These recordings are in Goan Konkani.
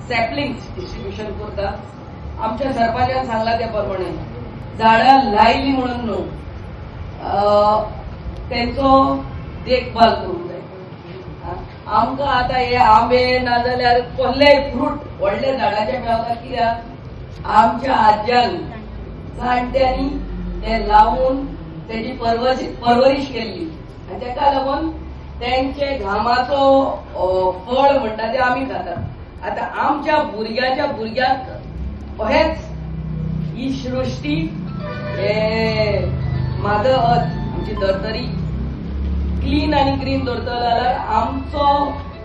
सॅपलिंग्स डिस्ट्रिब्युशन करता. आमच्या सरपंचान सांगला त्या प्रमाणे, झाडां लायली म्हणून न्हू, तेंचो देखभाल करूंक जाय. आमकां आतां हे आंबे नाजाल्यार कसलेय फ्रूट व्हडले झाडाचे मेळटा कित्याक आमच्या आज्यान, जाणट्यांनी ते लावून तेजी परवरीश केल्ली आनी तेका लागून तेंचे घामाचो फळ म्हणटा ते आमी खातात. आतां आमच्या भुरग्याच्या भुरग्यांक अहेच ही सृश्टी, हे मादर अर्थ, आमची धर्तरी क्लीन आनी ग्रीन दवरतलो जाल्यार आमचो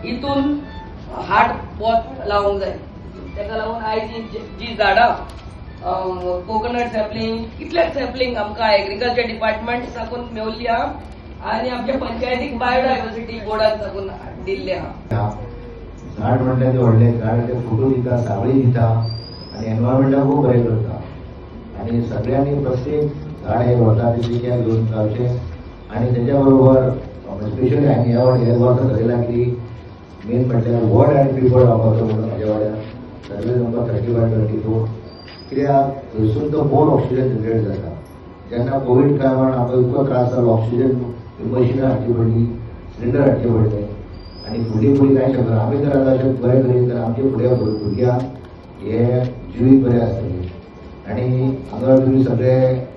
हितून हात बोट लावंक जाय. तेका लागून आयज ही जी झाडां, कोकोनट सॅपलिंग, कितले सॅपलिंग आमकां एग्रीकल्चर डिपार्टमेंट साकून मेवल्ली आहा आनी आमच्या पंचायतीक बायोडायवर्सिटी बोर्डान साकून दिल्ले आहा. झाड म्हणल्यार ते व्हडलें झाड, ते फुटू दिता, सावळी दिता आनी एनवायरमेंटाक खूब बरें करता. आनी सगळ्यांनी प्रत्येक झाड हे वता तितकें घेवन रावचें. आनी तेच्या बरोबर स्पेशली हांवें ह्या वाड्यार ह्या वर्सा थरयलां की मेन म्हटल्यार वड आनी पिपळ लावपाचो म्हणून. म्हाज्या वाड्यार सर्वे नंबर 3124. कित्याक थंयसून तो मोर ऑक्सिजन जनरेट जाता. जेन्ना कोवीड टायमार आमकां इतलो त्रास जालो, ऑक्सिजन मशिनां हाडची पडली, सिलिंडर हाडचे पडले आनी फुडली फुडें कांय शकना. आमी जर आतां अशें बरें करीत तर आमचे फुडें भुरग्यांक हे जिवीत बरें आसतलें. आनी हांगा तुमी सगळे